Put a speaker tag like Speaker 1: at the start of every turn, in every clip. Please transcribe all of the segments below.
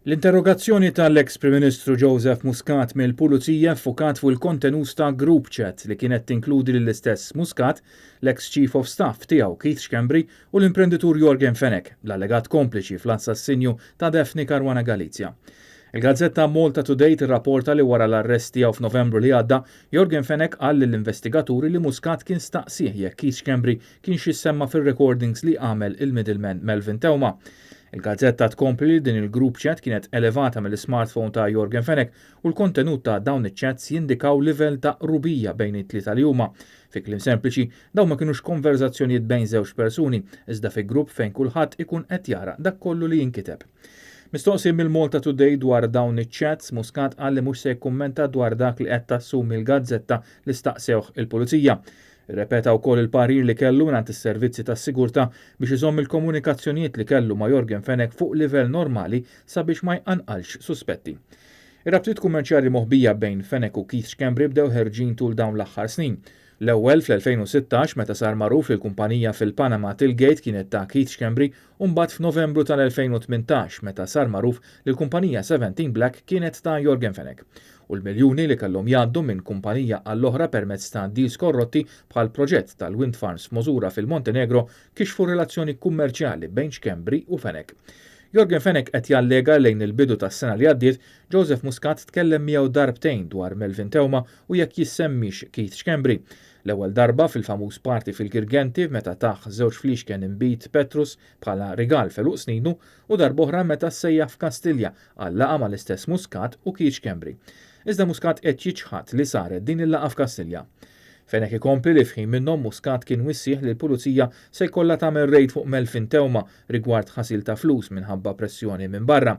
Speaker 1: L-interrogazzjoni tal-eks Prim Ministru Joseph Muscat mill-Pulizija ffukat fuq il-kontenut ta' group chat li kienet tinkludi lill-istess Muscat, l-eks Chief of Staff tiegħu Keith Schembri u l-imprenditur Yorgen Fenech, l-allegat kompliċi fl-assassinju ta' Daphne Caruana Galizia. Il-gazzetta Malta Today tirrapporta li wara l-arrest tiegħu f'Novembru li għadda, Yorgen Fenech qal lill-investigaturi li Muscat kien staqsih jekk Keith Schembri kienx jissemma fir-recordings li għamel il-middleman Melvin Theuma. Il-gazzetta tkompli li din il-group chat kienet elevata mill-smartphone ta' Yorgen Fenech u l-kontenut ta' dawn iċ-chats jindikaw livell ta' qrubija bejn it-tlieta li huma. Fi kliem sempliċi, dawn ma kinux konverzazzjonijiet bejn żewġ persuni, iżda fi grupp fejn kulħadd ikun qed jara dak kollu li jinkiteb. Mistoqsi mill-Malta Today dwar dawn iċ-chats, Muscat qal li mhux se jikkummenta dwar dak li qed tassumi l-gazzetta li staqsewh il-pulizija. Irrepeta wkoll il-parir li kellu mingħand is-servizzi tas-sigurtà biex iżomm il-komunikazzjonijiet li kellu ma' Yorgen Fenech fuq livell normali sabiex ma jqanqalx suspetti. Ir-rabtiet kummerċjali moħbija bejn Fenech u Keith Schembri bdew ħerġin tul dawn l-aħħar snin. L-ewwel fl-2016, meta sar magħruf li l-kumpanija fil-Panama Tillgate kienet ta' Keith Schembri, u mbagħad f'Novembru tal-2018, meta sar magħruf li l-kumpanija 17 Black kienet ta' Yorgen Fenech. U l-miljuni li kellhom jgħaddu minn kumpanija għall-oħra permezz ta' deals korrotti bħal proġett tal-wind farms f'Mozura fil-Montenegro kixfu relazzjoni kummerċjali bejn Schembri u Fenech. Yorgen Fenech qed jallega lejn il-bidu tas-sena li għaddiet, Joseph Muscat tkellem miegħu darbtejn dwar Melvin Theuma u jekk jissemmix Keith Schembri. L-ewwel darba fil-famuż party fil-Girgenti meta tah żewġ fliexken inbid Petrus bħala rigal f'għeluq sninu u darb'oħra meta ssejjaħ f'Kastilja għal laqgħa mal-istess Muscat u Keith Schembri. Iżda Muscat qed jiċħad li saret din il-laqgħa f'Kastilja. Fenech ikompli li f'ħin minnhom Muscat kien wissih li l-pulizija se jkollha tagħmel raid fuq Melvin Theuma rigward ħasil ta' flus minħabba pressjoni minn barra.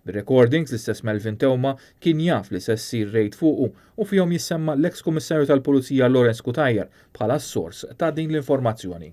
Speaker 1: Bir-recordings, l-istess Melvin Theuma kien jaf li se ssir raid fuqu u fihom jissemma l-eks Kummissarju tal-Pulizija Lawrence Cutajar bħala s-sors ta' din l-informazzjoni.